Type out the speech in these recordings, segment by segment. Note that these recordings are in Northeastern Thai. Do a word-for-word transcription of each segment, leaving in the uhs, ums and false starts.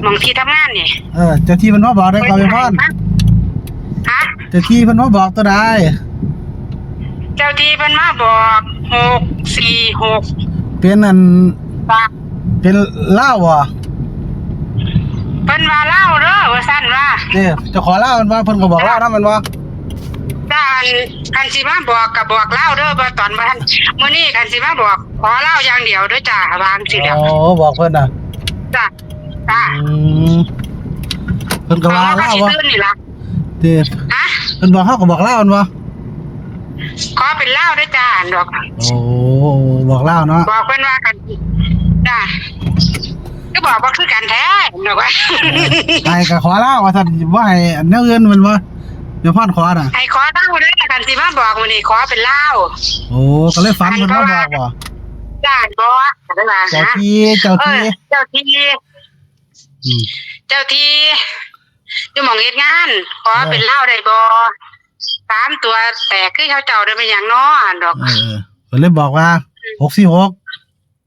หม่องที่ทำงานนี่ เออ เจ้าที่เพิ่นมาบอกได้ก็ไปพอน ฮะ เจ้าที่เพิ่นมาบอกตัวใด เจ้าที่เพิ่นมาบอก หกสี่หก เป็นอัน ว่า เป็นลาวบ่ เพิ่นว่าลาวเด้อ ว่าซั่นว่า เด้ เจ้าขอลาวมันว่า เพิ่นก็บอกลาวนะมันว่า จ้า อัน คันสิมาบอกก็บอกลาวเด้อ บ่ตอนบ่ทัน มื้อนี้คันสิมาบอก ขอลาวอย่างเดียวเด้อจ้า ว่าจั่งซี้แหล้ว อ๋อ บอกเพิ่นน่ะ จ้า จ้า อืม เพิ่นก็ว่าลาว ขอลาว ว่า สิตื่นนี่ล่ะ เด้ ฮะ เพิ่นบอกเฮาก็บอกลาวมันว่า ขอเป็นลาวเด้อจ้า อันดอก โอ้ บอกลาวเนาะ บอกเพิ่นว่ากัน จ้า คือบอกบ่คือกันแท้ อันดอกว่า เออ ให้ก็ขอลาวว่าซั่น บ่ให้อันแนวอื่นมันบ่ เดี๋ยวพอนขอน่ะ ให้ขอลาวเด้อ คันสิมาบอกมื้อนี้ขอเป็นลาว โอ้ ก็เลยฝันเพิ่นมาบอกบ่ จ้า บ่ เพิ่นว่า เจ้าที่ เจ้าที่ เออ เจ้าที่ อืม เจ้าที่ อยู่หม่องเฮ็ดงาน ขอ เออ เป็นลาวได้บ่ สามตัวแตกคือเขาเจ้าได้เป็นหยังน้อ อันดอก เออ เออ เพิ่นเลยบอกว่า หกสี่หก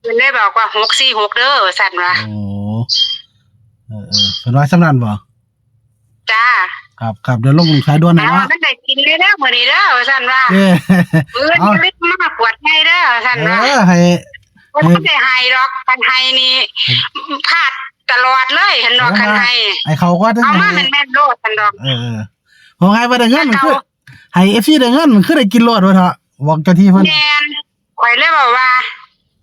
เพิ่นเลยบอกว่า หกสี่หก เด้อ ว่าซั่นว่า โอ้ เออ เออ เพิ่นว่าส่ำนั้นบ่ จ้า ครับ ครับ เดี๋ยวลงสายด่วนให้ เอา เนาะ มันได้กินเลยเด้อ มื้อนี้เด้อ ว่าซั่นว่า เอ้ มื้อ เอา นี้รีบมาขวดใหญ่เด้อ ว่าซั่นว่า เออ ให้ เพิ่น ให้ บ่ได้ให้ดอก คันให้นี่ ให้ พลาดตลอดเลย หั้นดอก เออ คันให้ ให้เขาก็ เอามา ให้ แม่นๆโลด หั้นดอก เออ เออ บอกไงว่าได้เงินมันคือ แต่เขา ให้ เอฟซี ได้เงินมันคือได้กินโลดว่าเถาะ บอกเจ้าที่เพิ่น แม่น ข่อยเลยบอกว่า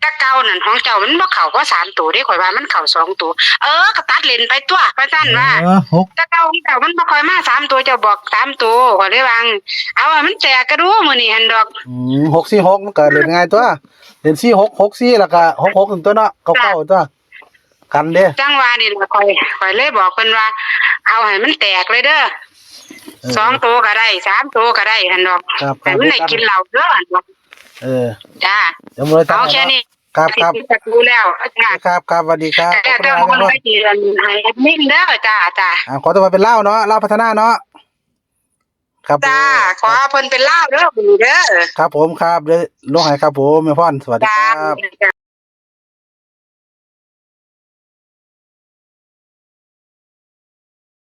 แต่เก่านั่นของเจ้ามันบ่เข้าเพราะสามตัวเด้ ข่อยว่ามันเข้าสองตัว เออ ก็ตัดเล่นไปตัว ว่าซั่นว่า เออ หก แต่เก่าของเจ้ามันบ่ค่อยมาสามตัว เจ้าบอกสามตัว ข่อยเลยว่า เอาให้มันแตกกะดูมื้อนี้ หั้นดอก อืม หกสี่หก มันก็เล่นง่ายตัว เล่นสี่หก หกสี่ แล้วก็ หกหก นั่นตัวเนาะ เก้าเก้า ตัว กันเด้ จั่งว่านี่ล่ะ ข่อย ข่อยเลยบอกเพิ่นว่า เอาให้มันแตกเลยเด้อ เออ สองตัวก็ได้ สามตัวก็ได้ หั้นดอก ครับ ให้มันได้ ครับ กินเหล้าเด้อ หั้นดอก เออ จ้า เดี๋ยวมื้อ เอาแค่นี้ ครับ ครับ สิปิดประตูแล้ว จ้า ครับ ครับ สวัสดีครับ จ้า ขอบคุณหลายๆ เจ้าของ ครับ ไปสิให้แอดมินเด้อ จ้า จ้า อ่า ขอตัวไปเป็นลาวเนาะ ลาวพัฒนาเนาะ ครับผม จ้า ขอเพิ่นเป็นลาวเด้อ มื้อนี้เด้อ ครับผม ครับ เดี๋ยวลงให้ครับผม แม่พร สวัสดีครับ จ้า